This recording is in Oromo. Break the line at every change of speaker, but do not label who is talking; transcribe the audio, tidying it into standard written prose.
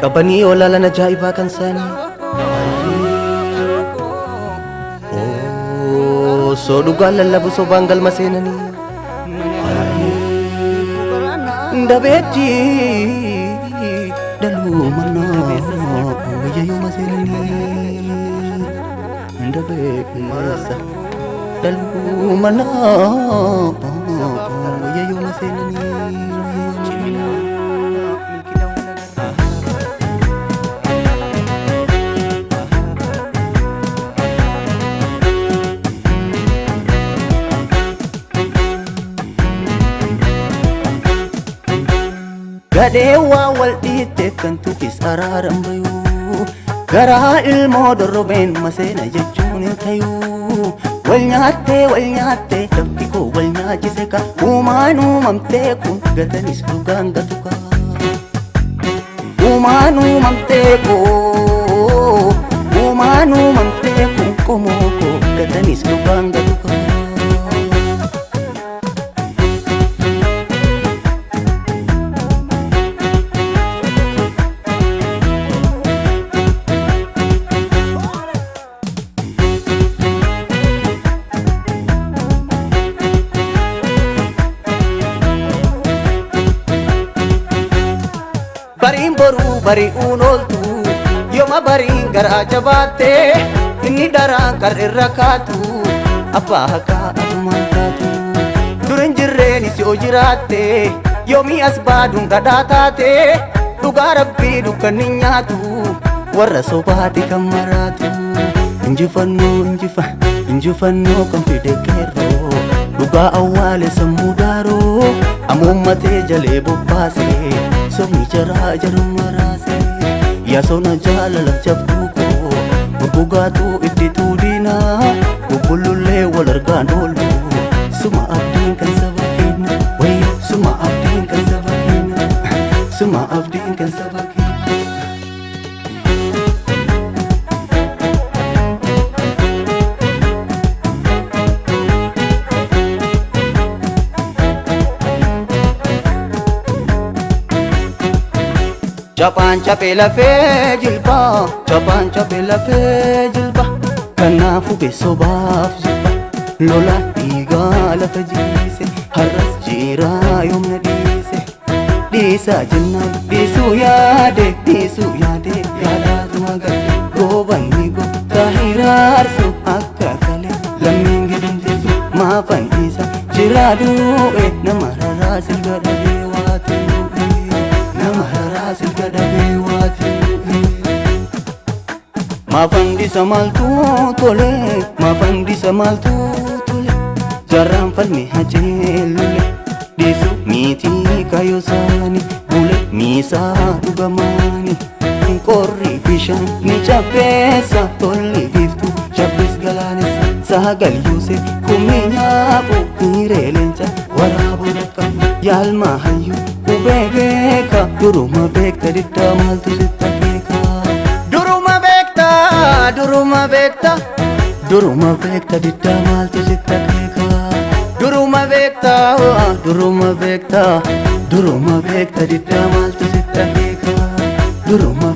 Qabanii olaalan ajaa'ibaa kan isaanii. Osoo dhugaan lallabu sobaan galma seenanii. Dabeetti dhaluu mannaa wayyayyuma seenanii. Dabeessa dhaluu mannaa wayyayyuma seenanii. Gadhee waa wal dhiitteef kan tufis araaran bayuu. Garaa ilmoo dorrobeen maseena jechuun hin tayuu. Wal nyaattee wal nyaattee lafti koo wal nyaachise ka. Uumaan uumamtee kun gatanis dhugaan gatu ka. Uumaan uumamtee koo uumaan uumamtee kun qomoo koo gatanis dhugaan gatu ka. Bariin boruu bari'uun ooltu yooma bariin garaa jabaatte inni daraan qar'irra kaatu abbaa haqaa atumaan taatu. Dur hin jirreen si oo jiraatte yoomii as baaduun gadhaa taate dhugaa rabbii dukkanni nyaatu warra sobaati kan maraatu. Injifannoo injifa injifannoo kan fide qeerroo dhugaa awwaale sammuu daaroo amuummatee jalee bobbaase sobni jaraa jaruma raase. Yaasona jaalala jabduu koo gurgugaatuu itti tuudinaa bubbulullee wal argaan oolu suma abdiin kan saba keenya wayyo suma abdiin kan saba keenya suma abdiin kan saba keenya. Caphaan caphee lafee jilbaa, caphaan caphee lafee jilba, kanaafuu beesobaaf jilba. Lola dhiigaa lafa jiise, har'as jiraa yoomna dhiise. Dhiisaa jennaan dhiisuu yaade, dhiisuu yaade yaadaatu magadde. Goobanni goota hiraarsu akka kalee lammiin gidumteessu maafan dhiisa jiraa du'e nama raraa silga dhabee waatu. Nama raraa silga dhabee waatu. Maafan dhiisa maaltu tole, maafan dhiisa maaltu tole, jaarraan falme haceelule. Dhiisu miitii kaayoo isaanii bule miisaa dhugamaani. Qorri bishaan ni cabbeessa tolli biiftuu cabbees galaanessa. Sagal yuuse kumni nyaafu hiiree leenca waraabuu dhaqqabu. Yaalma hayyuu qubee beeka duruma beekta diddaa maaltu sitta beeka. Duruma beekta duruma beekta duruma beekta diddaa maaltu sitta beeka. Duruma beekta duruma beekta duruma beekta diddaa maaltu sitta beeka. Duruma